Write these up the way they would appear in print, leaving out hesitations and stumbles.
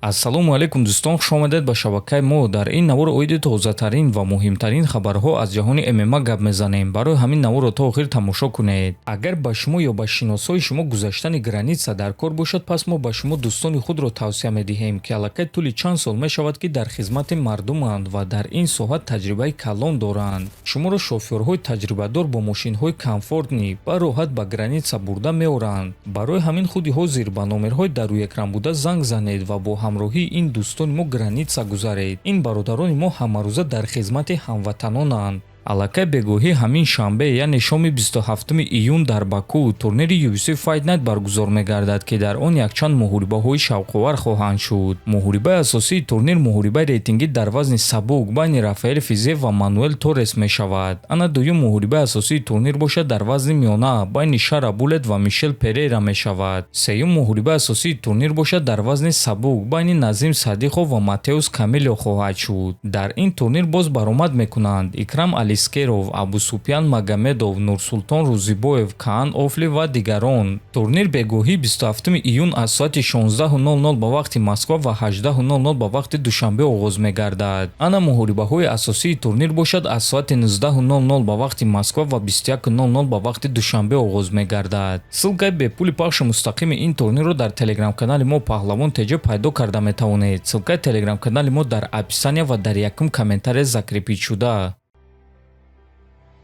Ассалому алайкум, дӯстон, хушомадед ба шабакаи мо. Дар ин навор оиди тозатарин ва муҳимтарин хабарҳо аз ҷаҳони ММА гап мезанем. Барои ҳамин наворро то охир тамошо кунед. Агар ба шумо ё ба шиносҳои шумо гузаштани граница дар кор бошад, пас мо ба шумо дӯстони худро тавсия медиҳем, ки аллакай тӯли чанд сол мешавад, ки дар хизмати мардуманд ва дар ин соҳа таҷрибаи калон доранд. Шуморо шофёрҳои таҷрибадор бо мошинҳои комфортный ба роҳат ба граница бурда меоранд. Барои ҳамин худи ҳозир ба номерҳои дар рӯи экран буда занг занед ва бо ҳамроҳии ин дӯстони мо граница гузаред. Ин бародарони мо ҳамарӯза дар хизмати ҳамватанонанд. Аллакай бегоҳӣ ҳамин шанбе, яъне шоми 27 июн, дар Баку турнири UFC Fight Night баргузор мегардад, ки дар он якчанд муҳорибаҳои шавқовар хоҳанд шуд. Муҳорибаи асосии турнир муҳорибаи рейтингӣ дар вазни сабук байни Рафаэл Физиев ва Мануэл Торрес мешавад. Ана дуюм муҳорибаи асосии турнир бошад, дар вазни миёна байни Шара Булет ва Мишел Перейра мешавад. Сеюм муҳорибаи асосии турнир бошад, дар вазни сабук байни Назим Садиқов ва Матеус Камило хоҳад шуд. Дар ин турнир боз баромад мекунанд Икрам Алискеров, Абусупян Магомедов, Нурсултон Рӯзибоев, Каан Офли ва дигарон. Турнир бегоҳии 27 июн аз соати 16:00 ба вақти Москва ва 18:00 ба вақти Душанбе оғоз мегардад. Ана муҳорибаҳои асосии турнир бошад, аз соати 19:00 ба вақти Москва ва 21:00 ба вақти Душанбе оғоз мегардад. Ссылкаи бепули пахши мустақими ин турнирро дар телеграм-канали мо Паҳлавон ТЖ пайдо карда метавонед. Ссылкаи телеграм-канали мо дар описания ва дар якум комментария закрепить шуда.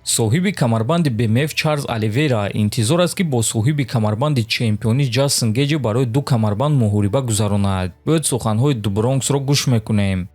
Соҳиби камарбанди БМФ Чарлз Оливейра интизор аст, ки бо соҳиби камарбанди чемпионӣ Ҷастин Геҷи барои ду камарбанд муҳориба гузаронад. Биёед, суханҳои Ду Бронксро гӯш мекунем.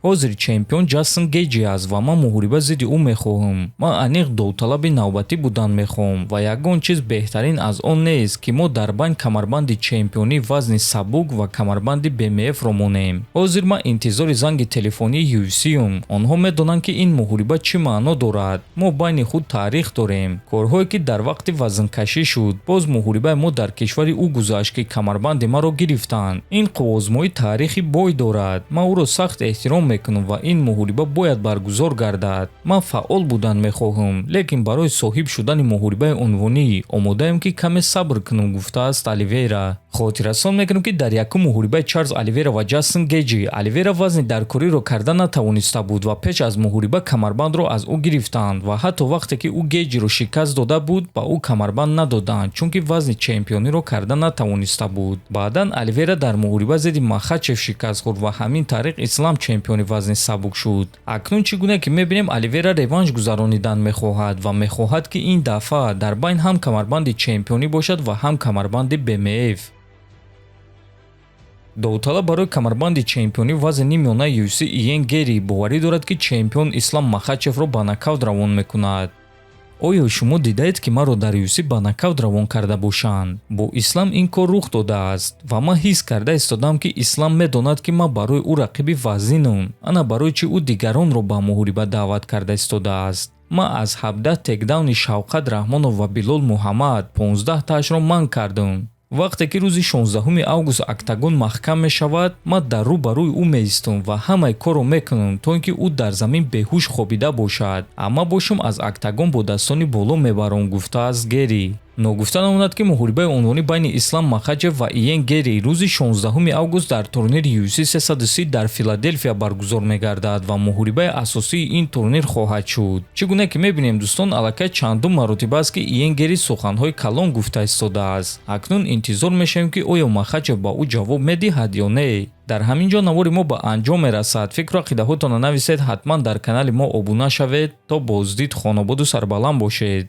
Ҳозир чемпион Ҷастин Геҷи аст ва ман муҳориба зидди ӯ мехоҳам. Ман аниқ довталаби навбатӣ будан мехоҳам ва ягон чиз беҳтарин аз он нест, ки мо дар байн камарбанди чемпионии вазни сабук ва камарбанди БМФ-ро монем. Ҳозир ман интизори занги телефонии UFC-ум. Онҳо медонанд, ки ин муҳориба чӣ маъно дорад. Мо байни худ таърих дорем, корҳое, ки дар вақти вазнкашӣ шуд. Боз муҳорибаи мо дар кишвари ӯ гузашт, ки камарбанди маро гирифтанд. Ин қувваозмоӣ таърихи бой дорад. Ман ӯро сахт эҳтиром мекунам ва ин муҳориба бояд баргузор гардад. Ман фаъол будан мехоҳам, лекин барои соҳиб шудани муҳорибаи унвонӣ омодаем, ки каме сабр кунам, гуфтааст Оливейра. Хотиррасон мекунем, ки дар якум муҳорибаи Чарлз Оливейра ва Ҷастин Геҷи Оливейра вазни даркориро карда натавониста буд ва пеш аз муҳориба камарбандро аз ӯ гирифтанд ва ҳатто вақте ки ӯ Геҷиро шикаст дода буд, ба ӯ камарбанд надоданд, чунки вазни чемпиониро карда натавониста буд. Баъдан Оливейра дар муҳориба зидди Махачев шикаст хӯрд ва ҳамин тариқ Ислам чемпиони вазни сабук шуд. Акнун, чӣ гуна ки мебинем, Оливейра реванш гузаронидан мехоҳад ва мехоҳад, ки ин дафъа дар байн ҳам камарбанди чемпионӣ бошад ва ҳам камарбанди БМФ. Довталаб барои камарбанди чемпионӣ вазни ниммиёнаи UFC Иен Гери боварӣ дорад, ки чемпион Ислам Махачевро ба нокаут равон мекунад. Оё шумо дидаед, ки маро дар UFC ба нокаут равон карда бошанд? Бо Ислам ин кор рух додааст ва ман ҳис карда истодам, ки Ислам медонад, ки ман барои ӯ рақиби вазнинам. Ана барои чӣ ӯ дигаронро ба муҳориба даъват карда истодааст. Ман аз 17 тейкдауни Шавқат Раҳмонов ва Билол Муҳаммад 15 таашро манъ кардам. Вақте ки рӯзи 16 август октагон маҳкам мешавад, ман дар рӯ ба рӯи ӯ меистам ва ҳамаи корро мекунам, то ин ки ӯ дар замин беҳуш хобида бошад, амма бошам аз октагон бо дастони боло мебарам, гуфтааст Гери. Ногуфта намонад, ки муҳорибаи унвонӣ байни Ислам Махачев ва Иен Гери рӯзи 16 август дар турнири UFC 330 дар Филаделфия баргузор мегардад ва муҳорибаи асосии ин турнир хоҳад шуд. Чӣ гуна ки мебинем, дӯстон, аллакай чандум маротиба аст, ки Иен Гери суханҳои калон гуфта истодааст. Акнун интизор мешавем, ки оё Махачев ба ӯ ҷавоб медиҳад ё не. Дар ҳамин ҷо навори мо ба анҷом мерасад. Фикру ақидаҳотонро нависед, ҳатман дар канали мо обуна шавед. То боздид, хонободу сарбаланд бошед.